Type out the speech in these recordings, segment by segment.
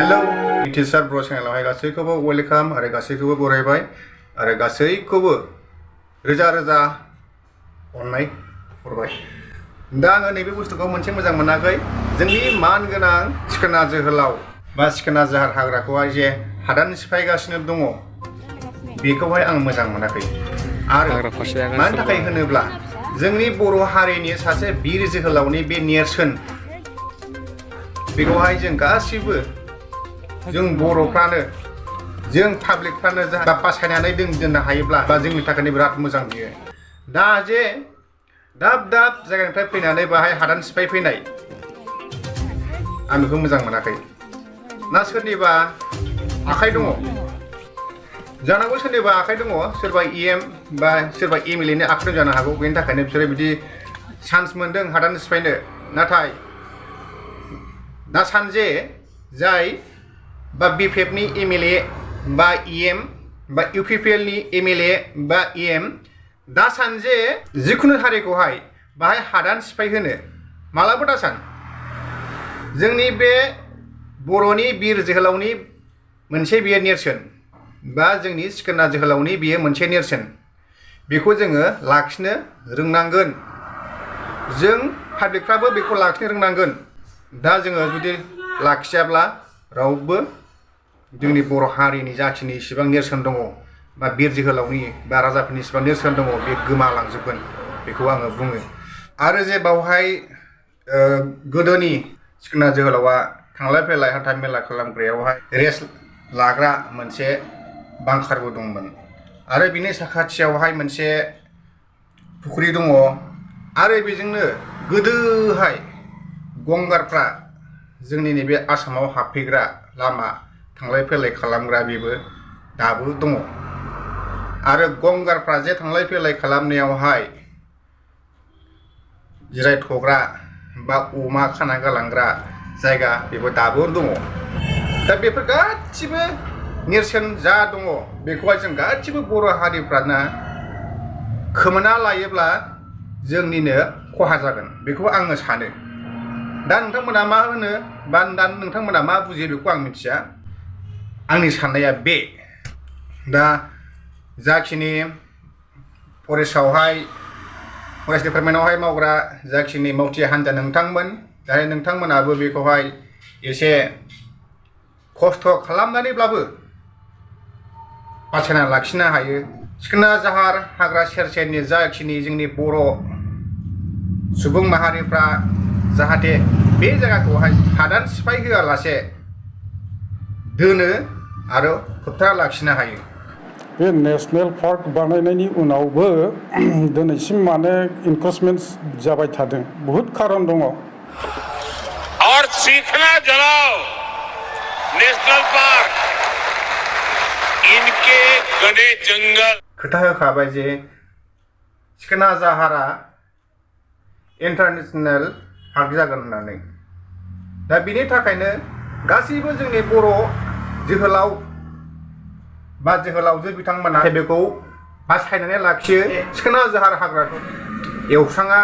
Hello teacher ब्र चेनेलावहाय गासैखौबो welcome आरो गासैखौबो बरायबाय आरो गासैखौबो रोजा रोजा अननाय हरबाय। दा आङो नैबे बुस्थुखौ मोनसे मोजां मोनाखै, जोंनि मान गोनां सिखोना जोहोलाव बा सिखोना जाहार हाग्राखौहाय जे हादान सिफायगासिनो दङ बेखौहाय आं मोजां मोनाखै। आरो मानि थाखाय होनोब्ला जोंनि बर' हारिनि सासे बिर जोहोलावनि बे नेरसोन बेखौहाय जों गासिबो जों बर'फ्रानो जों पाब्लिकफ्रानो बासायनानै दोननो हायोब्ला बा जोंनि थाखायनो बिराद मोजां बियो। दा जे दाब दाब जायगानिफ्राय फैनानै बाहाय हादान सिफाय फैनाय आं बेखौ मोजां मोनाखै। ना सोरनिबा आखाइ दङ, जानांगौ सोरनिबा आखाइ दङ, सोरबा EM बा सोरबा MLA नि आखाइ जानो हागौ, बेनि थाखायनो बिसोरो बिदि चान्स मोनदों हादान सिफायनो। नाथाय दा सानजे जाय बा BPF नि MLA बा EM बा UPPL नि MLA बा EM दा सानजे जिखुनु हारिखौहाय बाहाय हादान सिफायहोनो मालाबा दा सान जोंनि बे बर'नि बिर जोहोलावनि मोनसे बियो नेरसोन बा जोंनि सिखोना जोहोलावनि बियो मोनसे नेरसोन, बेखौ जोङो लाखिनो रोंनांगोन। जों पाब्लिकफ्राबो बेखौ लाखिनो रोंनांगोन। दा जोङो जुदि लाखियाब्ला रावबो जोंनि बर' हारिनि जाखिनि इसिबां नेरसोन दङ बा बिर जोहोलावनि बा राजाफोरनि इसिबां नेरसोन दङ बे गोमालांजोबगोन, बेखौ आङो बुङो। आरो जे बावहाय गोदोनि सिखोना जोहोलावा थांलाय फैलाय हान्था मेला खालामग्रायावहाय रेस्ट लाग्रा मोनसे बांखारबो दंमोन आरो बिनि साखाथियावहाय मोनसे फुख्रि दङ। आरो बेजोंनो गोदोहाय गंगारफ्रा जोंनि नैबे आसामाव हाबफैग्रा लामा थांलाय फैलाय खालामग्रा बेबो दाबो दङ। आरो गंगारफ्रा जे थांलाय फैलाय खालामनायावहाय जिरायथ'ग्रा बा अमा खाना गालांग्रा जायगा बेबो दाबो दङ। दा बेफोर गासिबो नेरसोन जा दङ बेखौहाय जों गासिबो बर' हारिफ्रानो खोमाना लायोब्ला जोंनिनो खहा जागोन, बेखौ आङो सानो। दा नोंथांमोना मा होनो बा दा नोंथांमोना मा बुजियो बेखौ आं मिथिया। आंनि साननाया बे, दा जाखिनि फरेस्टआवहाय फरेस्ट डिपार्टमेन्टआवहाय मावग्रा जाखिनि मावथि हान्जा नोंथांमोन, दा नोंथांमोनाबो बेखौहाय एसे खस्थ' खालामनानैब्लाबो बासायना लाखिनो हायो। सिखोना जाहार हाग्रा सेर सेरनि जाखिनि जोंनि बर' सुबुं माहारिफ्रा जाहाथे बे जायगाखौहाय हादान सिफाय होआलासे दोनो आरो होबथाना लाखिनो हायो। बे नेशनेल पार्क बानायनायनि उनावबो दिनैसिम माने इनक्रोचमेन्ट जाबाय थादों, बहुत खारन दङ। और सीखना जलाओ नेशनल पार्क इनके घने जंगल खोथा होखाबाय जे सिखोना जाहारा इन्टारनेशनेल पार्क जागोन होननानै। दा बिनि थाखायनो गासैबो जोंनि बर' जोहोलाव बा जोहोलावजो बिथांमोना बेखौ बासायनानै लाखियो। सिखोना जाहार हाग्राखौ एवस्राङा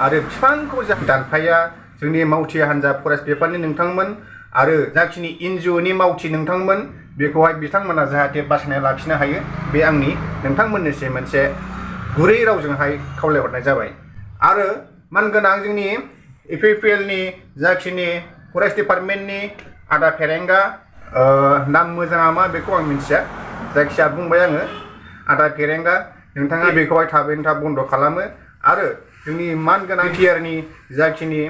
आरो बिफांखौ दानफाया। जोंनि मावथि हान्जा फरेस्ट डिपार्टमेन्टनि नोंथांमोन आरो जाखिनि NGO नि मावथि नोंथांमोन बेखौहाय बिथांमोना जाहाथे बासायनानै लाखिनो हायो, बे आंनि नोंथांमोननिसिम मोनसे गुरै रावजोंहाय खावलायहरनाय जाबाय। आरो मानगोनां जोंनि UPPL नि जाखिनि फरेस्ट डिपार्टमेन्टनि आदा फेरेंगा, नाम मोजाङा मा बेखौ आं मिथिया, जायखिया बुंबाय आङो आदा फेरेंगा, नोंथाङा बेखौहाय थाबैनो थाब बन्द' खालामो। आरो जोंनि मानगोनां BTR नि जाखिनि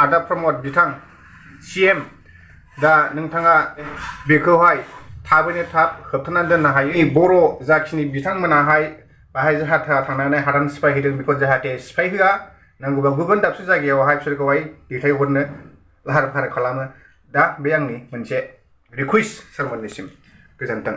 आदा प्रमद बिथां CM, दा नोंथाङा बेखौहाय थाबैनो थाब होबथानानै दोननो हायो। बर' जाखिनि बिथांमोनाहाय बाहाय जाहा थांनानै हादान सिफायहैदों बेखौ जाहाथे सिफायहोआ, नांगौबा गुबुन दाबसे जायगायावहाय बिसोरखौहाय दैथायहरनो लाहार फाहार खालामो। दा बे आंनि मोनसे रिकुवेस्ट सारमोननिसिम। गोजोन्थों।